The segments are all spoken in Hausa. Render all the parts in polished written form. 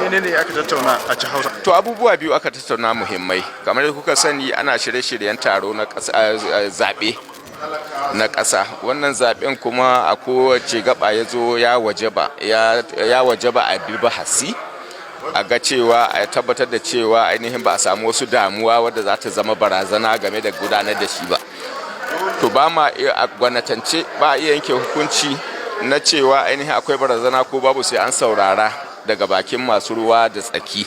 Menene aka tattauna a ci Hausa? To, abubuwa biyu aka tattauna muhimmai. Kamar da kuka sani, ana shirye-shiryen taro na ƙasa, zaɓe na ƙasa. Wannan zaɓen kuma a kowace gaba ya zo ya wajaba a bi bahasi, a ga cewa a tabbatar da cewa ainihin ba a samu wasu damuwa wadda za ta zama barazana game da gudanar da shi ba. To, ba ma a gwamnatance ba a iya yanke hukunci na cewa ainihin akwai barazana ko babu, sai an saurara daga bakin masu ruwa da tsaki.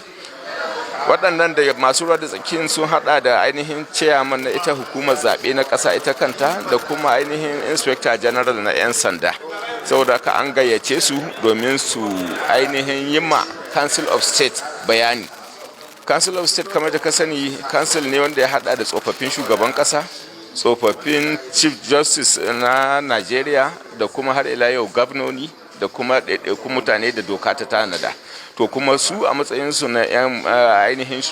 Waɗannan da masu ruwa da tsakin sun hada da ainihin chairman na ita hukumar zaɓe na ƙasa ita kanta, da kuma ainihin Inspector General na 'yan sanda. Saboda haka an gayyace su domin su ainihin yi ma Council of State bayani. Council of State, kamar da ka sani, council ne wanda ya hada da tsofaffin shugaban ƙasa, tsofaffin Chief Justice na Nigeria, da kuma har ila yau gwamnoni, da kuma ɗaiɗaikun mutane da doka ta tanada. To, kuma su a matsayinsu na 'yan ainihin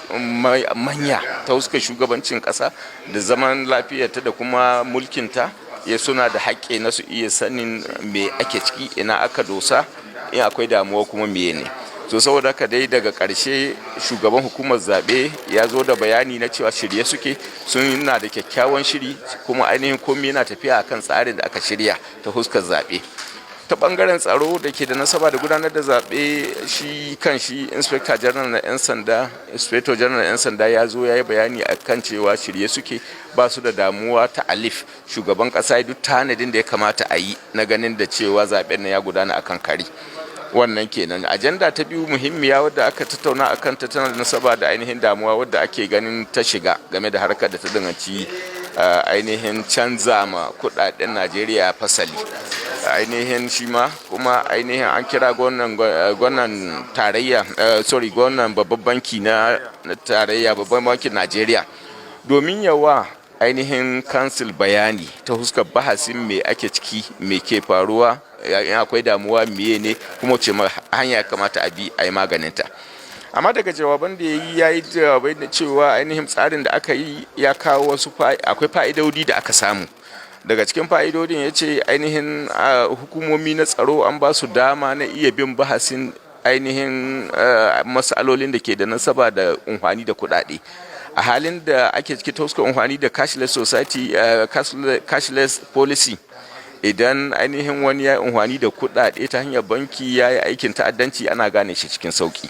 manya ta huskar shugabancin ƙasa da zaman lafiyarta da kuma mulkinta, ya suna da haƙƙi na su iya sanin me ake ciki, ina aka dosa, in akwai damuwa kuma meye ne. So, saboda haka dai daga ƙarshe shugaban hukumar zaɓe ya zo da bayani na cewa shirye suke, sun na da kyakkyawan shiri, kuma ainihin komai yana tafiya akan tsarin da aka shirya ta huskar zaɓe. Ta bangaren tsaro da ke da nasaba da gudanar da zaɓe, shi kan shi Inspector General na 'yan sanda, Inspector General na 'yan sanda ya zo ya yi bayani a kan cewa shirye suke, ba su da damuwa ta alif. Shugaban ƙasa duk tanadin da ya kamata a yi na ganin da cewa zaɓen na ya gudana akan kari. Wannan kenan. Ajanda ta biyu muhimmiya wadda aka tattauna akan ta tana da nasaba da ainihin damuwa wadda ake ganin ta shiga game da harkar da ta danganci ainihin canza ma kudaden Najeriya fasali. Ainihin shi ma kuma ainihin an kira gwamnan tarayya, sorry, gwamnan babban banki na tarayya, Babban Bankin Najeriya, domin yawa ainihin council bayani ta huskar bahasin me ake ciki, me ke faruwa, in akwai damuwa meye ne, kuma ce hanya kamata a bi a yi maganinta. Amma daga jawaban da ya yi, ya yi jawabai da cewa ainihin tsarin da aka yi ya kawo wasu, akwai fa'idodi da aka samu. Daga cikin fa'idodin, ya ce ainihin hukumomi na tsaro an ba su dama na iya bin bahasin ainihin matsalolin da ke da nasaba da amfani da kuɗaɗe a halin da ake ciki ta huskar amfani da cashless society, cashless policy. Idan ainihin wani ya yi amfani da kuɗaɗe ta hanyar banki ya yi aikin ta'addanci, ana gane shi cikin sauki.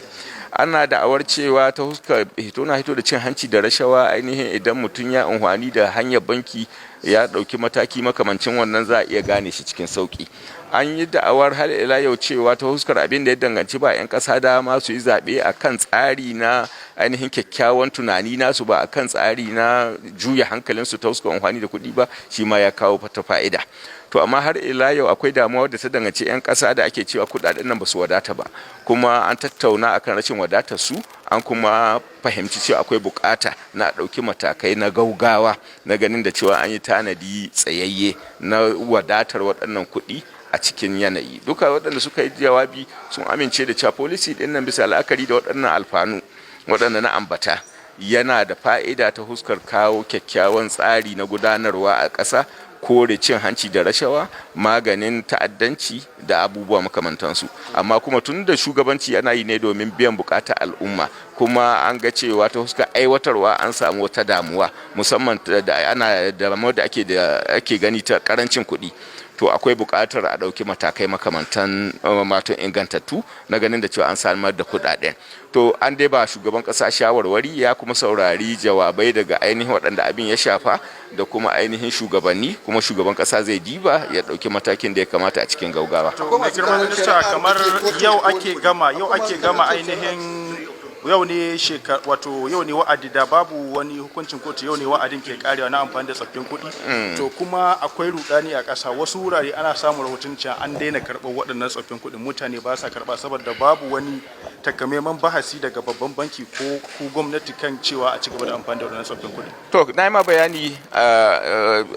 Ana da'awar cewa ta huskar hito na hito da cin hanci da rashawa, ainihin idan mutum ya amfani da hanyar banki ya ɗauki mataki makamancin wannan, za a iya gane shi cikin sauki. An yi da'awar har ila yau cewa ta huskar abin da ya danganci ba 'yan ƙasa dama su yi zaɓe a kan tsari na ainihin kyakkyawan tunani nasu, ba a kan tsari na juya hankalinsu ta huskar amfani da kuɗi ba, shi ma ya kawo fata fa'ida. To, amma har ila yau akwai damuwa da ta danganci 'yan ƙasa da ake cewa kuɗaɗen nan ba su wadata ba. Kuma an tattauna akan rashin wadatar su, an kuma fahimci cewa akwai bukata na ɗauki matakai na gaugawa na ganin da cewa an yi tanadi tsayayye na wadatar waɗannan kuɗi a cikin yanayi. Duka waɗanda suka yi jawabi sun amince da cewa policy ɗin nan, bisa la'akari da waɗannan alfanu waɗanda na ambata, yana da fa'ida ta huskar kawo kyakkyawan tsari na gudanarwa a ƙasa, kore cin hanci da rashawa, maganin ta'addanci da abubuwa makamantansu. Amma kuma tun da shugabanci ana yi ne domin biyan bukatar al'umma, kuma an ga cewa ta huskar aiwatarwa an samu wata damuwa, musamman da ana damuwa da ake gani ta karancin kuɗi, to akwai buƙatar a ɗauki matakai makamantan matan ingantattu na ganin da cewa an samar da kuɗaɗen. To, an dai ba shugaban ƙasa shawarwari, ya kuma saurari jawabai daga ainihin waɗanda abin ya shafa da kuma ainihin shugabanni, kuma shugaban ƙasa zai diba ya ɗauki matakin da ya kamata a cikin gaugawa. To, mai girma minista, kamar yau ake gama ainihin yau ne shekar, wato yau ne wa'adi da babu wani hukuncin kotu, yau ne wa'adin ke karewa na amfani da tsaffin kuɗi. To, kuma akwai rudani a ƙasa, wasu wurare ana samun rahoton cewa an daina karɓar waɗannan tsaffin kuɗin, mutane ba sa karɓa saboda babu wani takamaiman bahasi daga babban banki ko ku gwamnati kan cewa a ci gaba da amfani da waɗannan tsaffin kuɗi. To, na yi ma bayani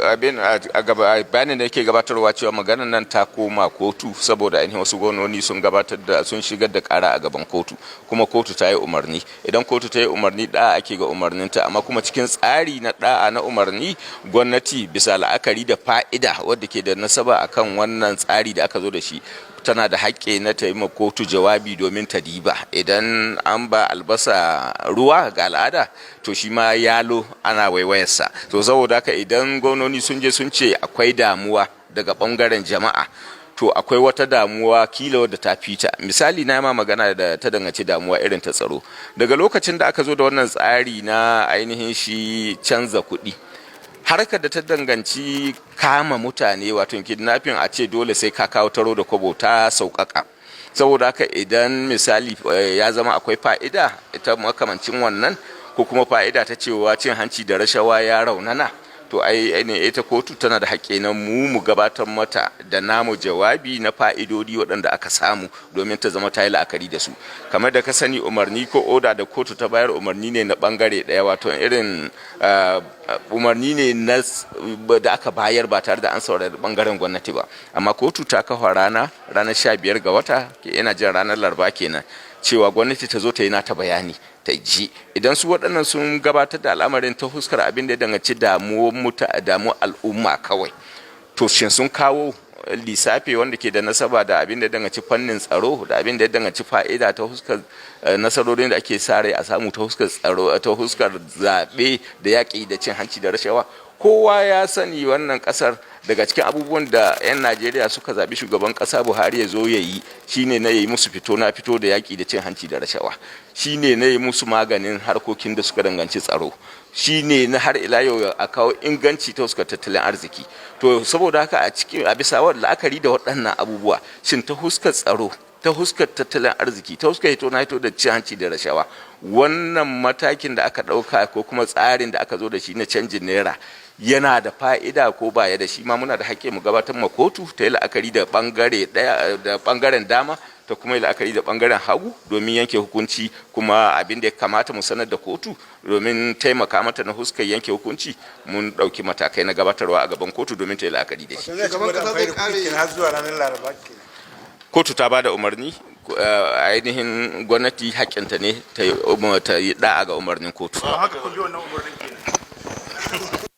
abin a gaba, bayanin da yake gabatarwa cewa maganar nan ta koma kotu saboda ainihin wasu gwamnoni sun gabatar da sun shigar da kara a gaban kotu, kuma kotu ta yi umarni. umarni. Idan kotu ta yi umarni, da'a ake ga umarninta. Amma kuma cikin tsari na da'a na umarni, gwamnati, bisa la'akari da fa'ida wadda ke da nasaba akan wannan tsari da aka zo da shi, tana da haƙƙi na ta yi ma kotu jawabi domin ta diba. Idan an ba albasa ruwa ga al'ada, to shi ma yalo ana waiwayarsa. To saboda haka, idan gwamnoni sun je sun ce akwai damuwa daga ɓangaren jama'a, to akwai wata damuwa kila wadda ta fita. Misali, na ma magana da ta danganci damuwa irin ta tsaro. Daga lokacin da aka zo da wannan tsari na ainihin shi canza kuɗi, harkar da ta danganci kama mutane, wato kidnapping, a ce dole sai ka kawo taro da kwabo, ta sauƙaƙa. Saboda haka, idan misali ya zama akwai fa'ida ita makamancin wannan, ko kuma fa'ida ta cewa cin hanci da rashawa ya raunana, to ai ne ita kotu tana da haƙƙi na mu gabatar mata da namu jawabi na fa'idodi waɗanda aka samu domin ta zama ta yi la'akari da su. Kamar da ka sani, umarni ko oda da kotu ta bayar, umarni ne na ɓangare ɗaya, wato irin umarni ne na da aka bayar ba tare da an saurari ɓangaren gwamnati ba. Amma kotu ta kafa rana, ranar 15 ga wata, yana jin ranar Laraba kenan, cewa gwamnati ta zo ta yi nata bayani, ta ji. Idan su waɗannan sun gabatar da al'amarin ta huskar abin da ya danganci damuwar al'umma kawai, to shin sun kawo lissafi wanda ke da nasaba da abin da ya danganci fannin tsaro, da abin da ya danganci fa'ida ta huskar nasarorin da ake sa rai a samu ta huskar tsaro, ta huskar zaɓe, da yaƙi da cin hanci da rashawa? Kowa ya sani, wannan ƙasar, daga cikin abubuwan da 'yan Najeriya suka zaɓi shugaban ƙasa Buhari ya zo ya yi, shine na yi musu fito na fito da yaƙi da cin hanci da rashawa, shine na yi musu maganin harkokin da suka danganci tsaro, shine na har ila yau a kawo inganci ta huskar tattalin arziki. To saboda haka, a cikin a bisa la'akari da waɗannan abubuwa, shin ta huskar tsaro, ta huskar tattalin arziki, ta huskar hito na hito da cin hanci da rashawa, wannan matakin da aka ɗauka ko kuma tsarin da aka zo da shi na canjin naira yana da fa'ida ko baya da shi ma, muna da haƙƙi mu gabatar ma kotu ta yi la'akari da ɓangare ɗaya, da ɓangaren dama, ta kuma yi la'akari da ɓangaren hagu domin yanke hukunci. Kuma abin da ya kamata mu sanar da kotu domin taimaka mata na huskar yanke hukunci, mun ɗauki matakai na gabatarwa a gaban kotu domin ta yi la'akari da shi. Shugaban kasa zai kare har zuwa ranar Laraba kenan? Kotu ta ba da umarni, ainihin gwamnati haƙƙinta ne ta yi da'a ga umarnin kotu. Haka kun bi wannan umarnin?